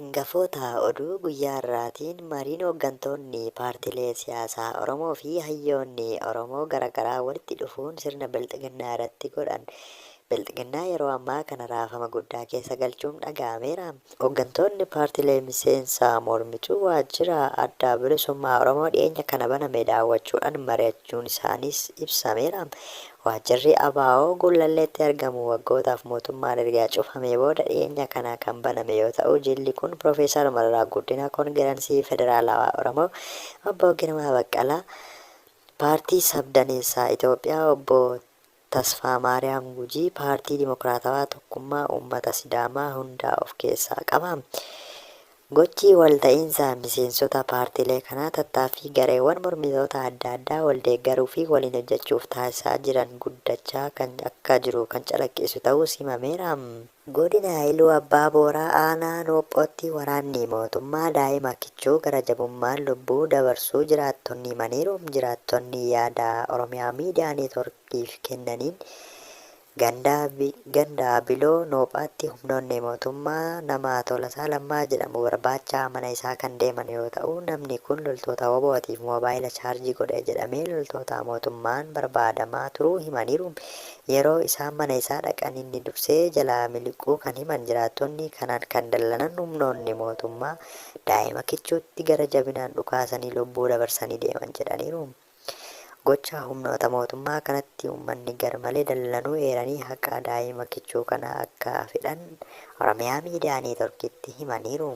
Hangafoota oduu guyyaa har'aatiin mariin hooggantoonni paartiilee siyaasaa Oromoo fi hayyoonni Oromoo garaagaraa walitti dhufuun sirna bilxiginnaa irratti godhan bilxiginnaa yeroo ammaa kana raafama guddaa keessa galchuun dhaga'ameera. Hooggantoonni paartiilee miseensa mormituu waajjira adda bilisummaa Oromoo dhiyeenya kana baname daawwachuudhaan mari'achuun isaaniis ibsameera. Waajjirri ABO Gullalleetti argamu waggootaaf mootummaan erga cufamee booda dhiyeenya kana kan baname yoo ta'u, jilli kun Piroofeesar Mararaa Guddinaa Koongirensii Federaalawaa Oromoo, Obbo Girmaa Baqqalaa, Paartii Sabdaneessaa Itoophiyaa, Obbo Tasfaa Maariyaam Gujii, Paartii Dimokiraatawaa Tokkummaa Uummata Sidaamaa hundaa of keessaa qaba. Gochi walta'iinsa miseensota paartiilee kanaa tattaaffii gareewwan mormitoota adda addaa waldeeggaruu fi waliin hojjechuuf taasisaa jiran guddachaa kan akka jiru kan calaqqisu ta'uus himameera. Godina Iluu Abbaa Booraa Aanaa Noophootti waraanni mootummaa daa'ima kichuu gara jabummaan lubbuu dabarsuu jiraattonni himaniiru. Jiraattonni yaada Oromiyaa Miidiyaa Neetwoorkiif kennaniin Ganda Abiloo Noophaatti humnoonni mootummaa nama Tolasaa Lammaa jedhamu barbaacha mana isaa kan deeman yoo ta'u, namni kun loltoota WBOtiif moobaayila chaarjii godhe jedhamee loltoota mootummaan barbaadamaa turuu himaniiru. Yeroo isaan mana isaa dhaqan inni dursee jalaa miliquu kan himan jiraattonni, kanaan kan dallanan humnoonni mootummaa daa'ima kichuutti gara jabinaan dhukaasanii lubbuu dabarsanii deeman jedhaniiru. Gocha humnoota mootummaa kanatti uummanni garmalee dallanuu eeranii haqa daa'ima kichuu kanaa akka fedhan Oromiyaa Miidiyaa Neetwoorkitti himaniiru.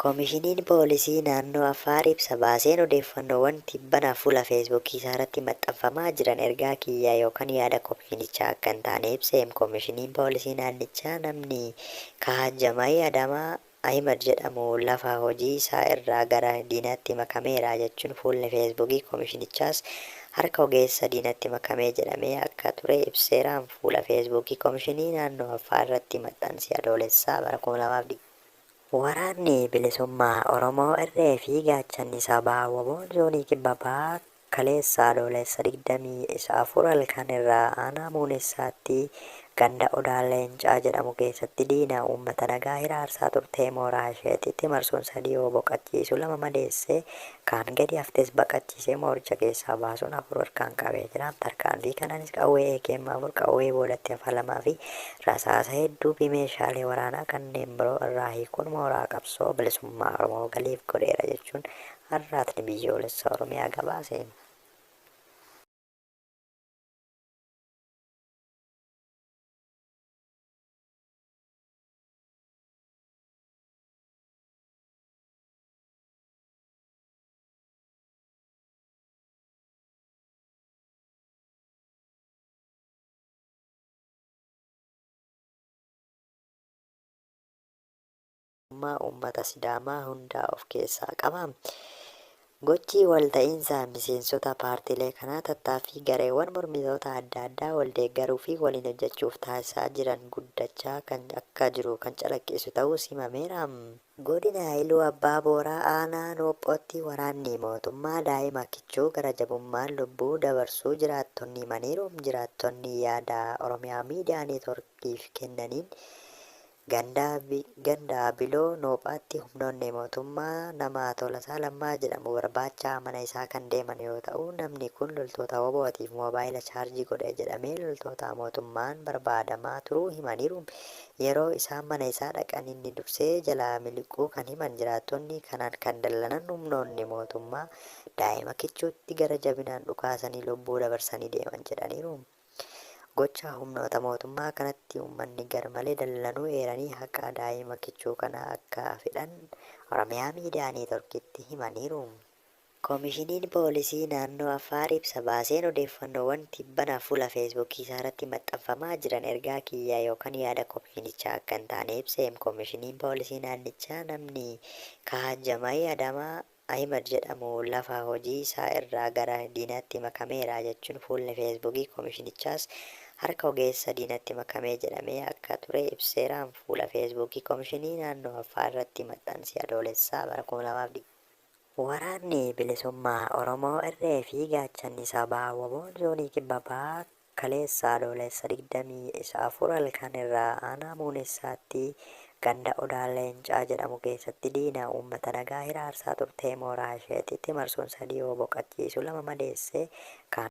Koomishiniin Poolisii Naannoo Affaar ibsa baaseen odeeffannoowwan tibbana fuula Feesbuukii isaarratti maxxanfamaa jiran ergaa kiyya yookaan yaada koomishinichaa akka hin taane ibse. Koomishiniin Poolisii naannichaa namni Kahaajjamaayii Adamaa Ahimad jedhamu lafa hojii isaa irraa gara diinaatti makameera jechuun fuulli Feesbuukii komishinichaas harka ogeessa diinatti makamee jedhamee akka ture ibseera. Fuula Feesbuukii Komishinii Naannoo Affaar irratti maxxansi Adoolessaa bara 2020. Waraanni Bilisummaa Oromoo irree fi gaachanni sabaa WBOn Zoonii Kibba Bahaa Kaleessa Adoolessa 24 halkan irraa aanaa Muunessaatti ganda Odaa Leencaa jedhamu keessatti diina uummata nagaa hiraarsaa turte mooraa isheetitti marsuun 3 yoo boqachiisu 2 madeessee kaan gadi haftes baqachiisee mooricha keessaa baasuun 4 harkaan qabee jira. Tarkaanfii kanaanis qawwee AKM 4, qawwee boodatti hafaa 2 fi rasaasa hedduu fi meeshaalee waraanaa kanneen biroo irraa hiikuun mooraa qabsoo bilisummaa Oromoo galiif godheera jechuun Arraatni Biyyoolessa Oromiyaa gabaase. Uummata Sidaamaa hundaa of keessaa qaba. Gochi walta'iinsa miseensota paartiilee kanaa tattaaffii gareewwan mormitoota adda addaa waldeeggaruu fi waliin hojjechuuf taasisaa jiran guddachaa kan akka jiru kan calaqqisu ta'uus himameera. Godina Iluu Abbaa Booraa Aanaa Noophootti waraanni mootummaa daa'ima kichuu gara jabummaan lubbuu dabarsuu jiraattonni himaniiru. Jiraattonni yaada Oromiyaa Miidiyaa Neetwoorkiif kennaniin Ganda Abiloo Noophaatti humnoonni mootummaa nama Tolasaa Lammaa jedhamu barbaacha mana isaa kan deeman yoo ta'u, namni kun loltoota WBOtiif moobaayila chaarjii godhe jedhamee loltoota mootummaan barbaadamaa turuu himaniiru. Yeroo isaan mana isaa dhaqan inni dursee jalaa miliquu kan himan jiraattonni, kanaan kan dallanan humnoonni mootummaa daa'ima kichuutti gara jabinaan dhukaasanii lubbuu dabarsanii deeman jedhaniiru. Gocha humnoota mootummaa kanatti uummanni garmalee dallanuu eeranii haqa daa'ima kichuu kanaa akka fedhan Oromiyaa Miidiyaa Neetwoorkitti himaniiru. Koomishiniin Poolisii Naannoo Affaar ibsa baaseen odeeffannoowwan tibbana fuula Feesbuukii isaarratti maxxanfamaa jiran ergaa kiyya yookaan yaada koomishinichaa akka hin taane ibse. Koomishiniin Poolisii naannichaa namni Kahaajjamaayii Adamaa Ahimad jedhamu lafa hojii isaa irraa gara diinaatti makameera jechuun fuulli Feesbuukii komishinichaas harka ogeessa diinatti makamee jedhamee akka ture ibseera. Fuula Feesbuukii Komishinii Naannoo Affaar irratti maxxansi Adoolessaa bara 2020. Waraanni Bilisummaa Oromoo irree fi gaachanni sabaa WBOn Zoonii Kibba Bahaa Kaleessa Adoolessa 24 halkan irraa aanaa Muunessaatti Ganda Odaa Leencaa jedhamu keessatti diina uummata nagaa hiraarsaa turtee mooraa isheetitti marsuun 3 yoo boqachiisu 2 madeessee kaan.